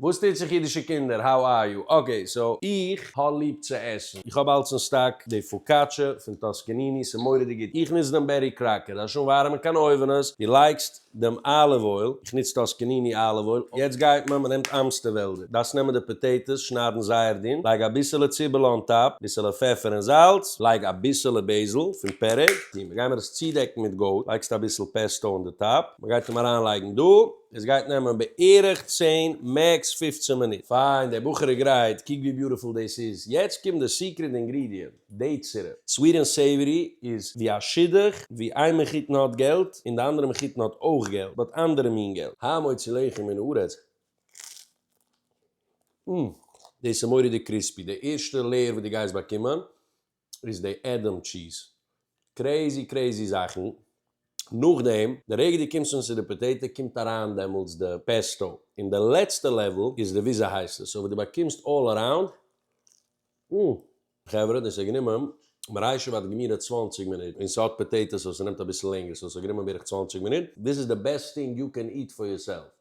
וואס טוט זיך, אידישע קינדער? How are you? Okay, so איך האב ליב צו עסן. איך האב אלץ אין stock די focaccia פון Toscanini, ס'איז מורא'דיג גוט. איך נוץ דעם Betty Crocker, דארפסט שוין ווארעמען קיין אויוונס. דו לייגסט דעם olive oil, איך נוץ Toscanini olive oil. יעצט גייט מען, מען נעמט אמסטערוועלדער. דאס נעמען די potatoes, שניידן זייער דין. לייג אביסעלע ציבל on top, ביסעלע פעפער און זאלץ. לייג אביסעלע basil פון פרק. מיר גייען עס צודעקן מיט goat. לייגסט אביסל pesto on the top. מען גייט אים אריינלייגן דא. עס גייט נעמען בערך 10, max 15 מינוט. פיין, דער בחור איז גרייט. קוק ווי beautiful דאס איז. יעצט קומט די secret ingredient. Date syrup. Sweet and savory איז ווי א שידוך, ווי איין מחותן האט געלט, און די אנדערע מחותן האט אויך געלט, but אנדערע מין געלט. המוציא לחם מן הארץ. דאס איז מורא'דיג crispy. די ערשטע layer וואס דו גייסט באקומען, איז די Edam cheese. Crazy, crazy זאכן. נאכדעם, די רגע דו קומסט אן צו די potato, קומט אריין דעמאלטס די pesto. אין די לעצטע level איז די וויאזוי הייסט עס. So ווען דו באקומסט all around, חברה, דאס איז גענומען, מרישא ועד גמירא 20 מינוט. און ס'האט potatoes, so ס'נעמט אביסל לענגער, so ס'האט גענומען בערך 20 מינוט. This is the best thing you can eat for yourself.